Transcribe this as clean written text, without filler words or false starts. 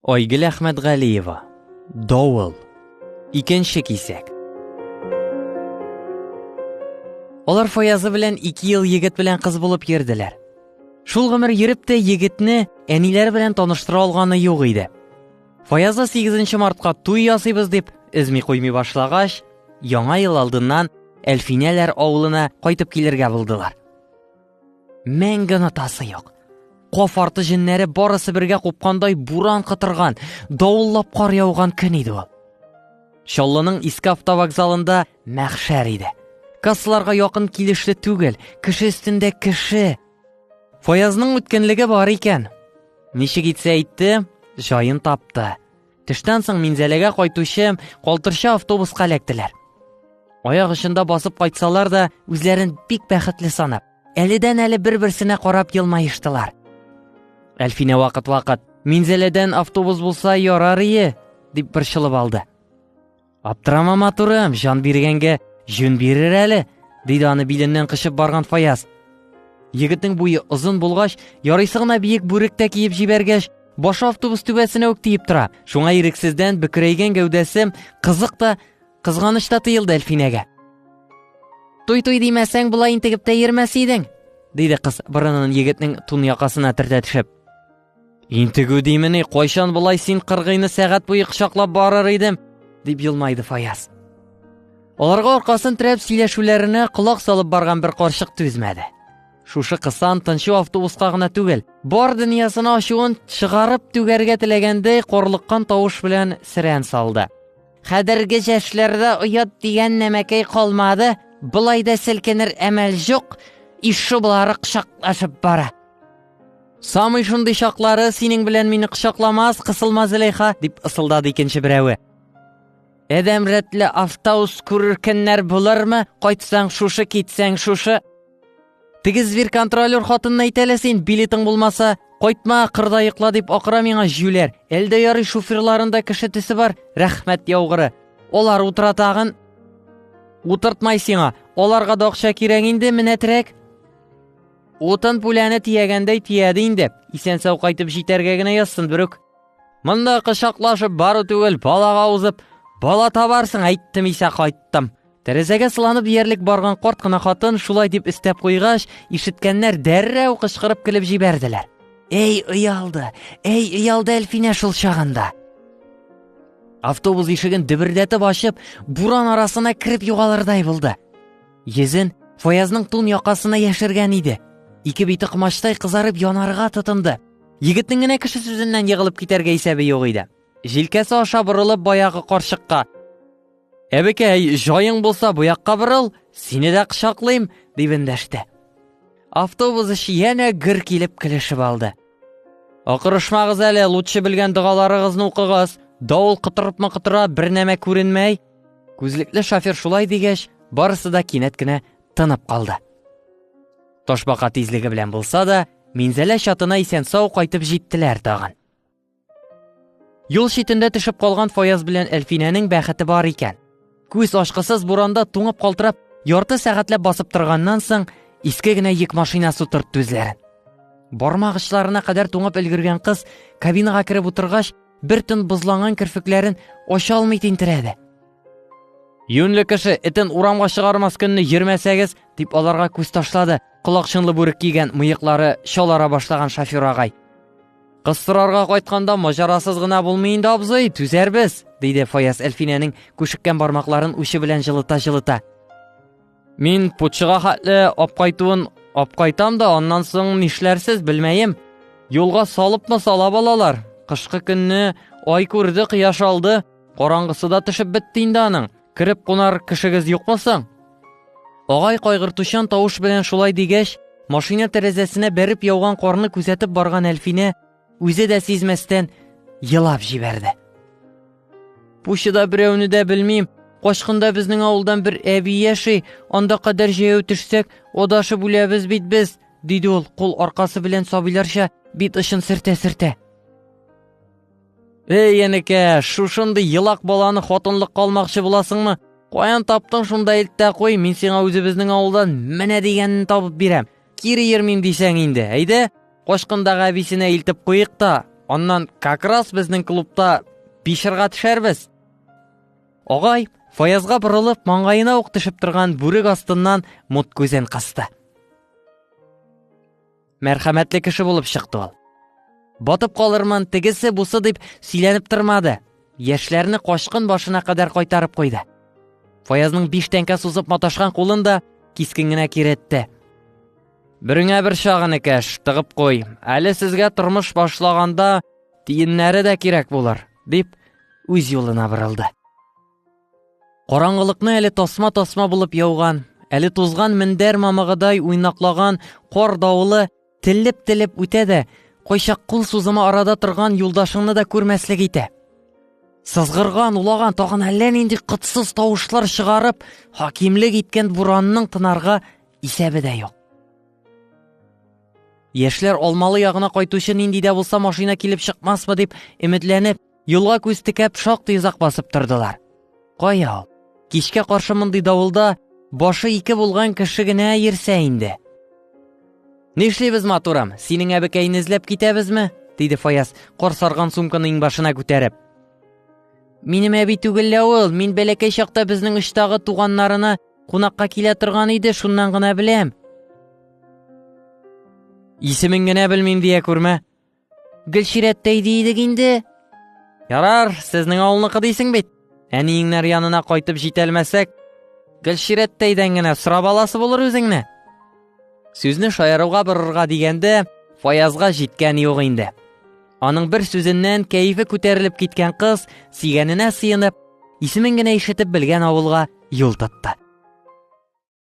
Айгөл Әхмәтгалиева. Давыл. Икенче кисәк. Алар Фаязы белән ике ел егет белән кыз булып йөрделәр. Шул гомер йөреп тә егетне әниләре белән таныштыра алганы юк иде. Фаязы 8 мартка туй ясыйбыз дип эзми куймый башлагач, яңа ел алдыннан Әлфинәләр авылына кайтып килергә булдылар. Мәңге онытасы юк. Коф арты җеннәре барысы бергә купкандай буран кытырган, давыллап кар яуган көн иде ул. Чаллының иске автовокзалында мәхшәр иде. Кассаларга якын килешле түгел, кеше өстендә кеше. Фаязның үткенлеге бар икән. Ничек итсә әйтте, җаен тапты. Төштән соң Минзәләгә кайтучы калтырча автобуска эләктеләр. Аяк очында басып кайтсалар да, үзләрен бик бәхетле санап, әледән-әле бер-берсенә карап елмаештылар. Әлфинә вакыт-вакыт, Минзәләдән автобус булса ярар ие, дип борчылып алды. Аптырама, матурым, җан биргәнгә җүн бирер әле, диде аны биленнән кочып барган Фаяз. Егетнең буе озын булгач, ярыйсы гына биек бүрек тә киеп җибәргәч, башы автобус түбәсенә үк тиеп тора. Шуңа ирексездән бөкрәйгән гәүдәсе кызык та, кызганыч та тоелды Әлфинәгә. Туй-туй димәсәң, болай интегеп тә йөрмәс идең, диде кыз, борынын егетнең тун якасына төртә төшеп. Интегү димени, кайчан болай син кыргыйны сәгать буе кочаклап барыр идем, дип елмайды Фаяз. Аларга аркасын терәп сөйләшүләренә колак салып барган бер карчык түзмәде. Шушы кысан тынчу автобуска гына түгел, бар дөньясына ачуын чыгарып түгәргә теләгәндәй карлыккан тавыш белән сөрән салды. Хәзерге яшьләрдә оят дигән нәмәкәй калмады, болай да селкенер әмәл юк, ишу болары кочаклашып бара. Самый шундый чаклары синең белән мине кочакламас, кысылма Зөләйха, дип ысылдады икенче берәве. Әдәм рәтле автобус күрер көннәр булырмы? Кайтсаң шушы, китсәң шушы. Теге зверь контролер хатынны әйт әле син, билетың булмаса, кайтма, кырда йокла дип акыра миңа җүләр. Әлдә ярый шоферларында кеше төсе бар, рәхмәт яугыры. Алар утыра тагын. Утыртмай сиңа. Аларга да акча кирәк инде, менәтрәк. Утын пүләне тиягәндәй тияде инде. Исән-сау кайтып җитәргә генә язсын берүк. Монда кочаклашып бару түгел, балага узып, бала табарсың, әйттем исә кайттым. Тәрәзәгә сыланып диярлек барган карт кына хатын шулай дип өстәп куйгач, ишеткәннәр дәррәү кычкырып көлеп җибәрделәр. Эй, оялды, эй, оялды Әлфинә шул чагында. Автобус ишеген дөбердәтеп ачып, буран арасына кереп югалырдай булды. Йөзен Фаязның тун якасына яшергән иде. Ике бите комачтай кызарып янарга тотынды. Егетнең генә кеше сүзеннән егылып китәргә исәбе юк иде. Җилкәсе аша борылып баягы карчыкка: "Әбекәй, җаең булса бу якка борыл, сине дә кочаклыйм", дип эндәште. Автобус эче янә гөр килеп көлешеп алды. Акырышмагыз әле, лучше белгән догаларыгызны укыгыз. Давыл котырыпмы котыра, бер нәмә күренмәй. Күзлекле шофер шулай дигәч, барысы да кинәт кенә тынып калды. Ташбака тизлеге белән булса да, Минзәлә чатына исән-сау кайтып җиттеләр тагын. Юл читендә төшеп калган Фаяз белән Әлфинәнең бәхете бар икән. Күз ачкысыз буранда туңып калтырап, ярты сәгатьләп басып торганнан соң, иске генә йөк машинасы утыртты үзләрен. Бармак очларына кадәр туңып өлгергән кыз кабинага кереп утыргач, бер төн бозланган керфекләрен ача алмый тинтерәде. Юньле кеше этен урамга чыгармас көнне йөрмәсәгез, дип аларга күз ташлады колакчынлы бүрек кигән, мыеклары чалара башлаган шофер агай. Кыз сорарга кайтканда маҗарасыз гына булмый инде, абзый, түзәрбез, диде Фаяз Әлфинәнең күшеккән бармакларын учы белән җылыта-җылыта. Мин путчыга хәтле апкайтуын апкайтам да, аннан соң нишләрсез, белмәем. Юлга салыпмы сала балалар. Кышкы көнне ай күрде, кояш алды. Караңгысы да төшеп бетте инде аның. Кереп кунар кешегез юкмы соң? Агай кайгыртучан тавыш белән шулай дигәч, машина тәрәзәсенә бәреп яуган карны күзәтеп барган Әлфинә үзе дә сизмәстән елап җибәрде. Пущада берәүне дә белмим. Качкында безнең авылдан бер әби яши, анда кадәр җәяү төшсәк, адашып үләбез бит без, диде ул, кул аркасы белән сабыйларча бит очын сөртә-сөртә. Эй, әнекә, шушындый елак баланы хатынлыкка алмакчы буласыңмы? Каян таптың шунда илт тә куй, мин сиңа үзебезнең авылдан менә дигәнен табып бирәм. Кире йөрмим дисәң инде, әйдә, Качкындагы әбисенә илтеп куйык та. Аннан как раз безнең клубта пишырга төшәрбез. Агай, Фаязга борылып, маңгаена ук төшеп торган бүрек астыннан мут күзен кысты. Мәрхәмәтле кеше булып чыкты ул. Батып калырмын, тегесе бусы дип сөйләнеп тормады. Яшьләрне качкын башына кадәр кайтарып куйды. Фаязның биш тәңкә сузып маташкан кулын да кискен генә киретте. Береңә бер чагын икәш, тыгып куй. Әле сезгә тормыш башлаганда тиеннәре дә кирәк булыр, дип үз юлына борылды. Караңгылыкны әле тасма-тасма булып яуган, әле тузган мендәр мамыгыдай уйнаклаган кар давылы телеп-телеп үтә дә, кайчак кул сузымы арада торган юлдашыңны да күрмәслек итә. Сызгырган, улаган, тагын әллә нинди котсыз тавышлар чыгарып, хакимлек иткән буранның тынарга исәбе дә юк. Яшьләр Алмалы ягына кайтучы нинди дә булса машина килеп чыкмасмы дип өметләнеп, Юлга күз текәп шактый озак басып тордылар. Кая ул? Кичкә каршы мондый давылда башы ике булган кеше генә йөрсә инде. Нишлибез, матурым? Синең әбекәйне эзләп китәбезме? диде Фаяз, кар сарган сумканы иңбашына күтәреп. Минем әби түгел лә ул. Мин бәләкәй чакта безнең очтагы туганнарына кунакка килә торган иде, шуннан гына беләм. Исемен генә белмим дия күрмә. Гөлчирәттәй ди идек инде. Ярар, сезнең авылныкы дисең бит. Әниеңнәр янына кайтып җитәлмәсәк, Гөлчирәттәйдән генә сорап аласы булыр үзеңне. Сүзне шаяруга борырга дигәндә, Фаязга җиткән юк инде. Аның бер сүзеннән кәефе күтәрелеп киткән кыз, сөйгәненә сыенып, исемен генә ишетеп белгән авылга юл тотты.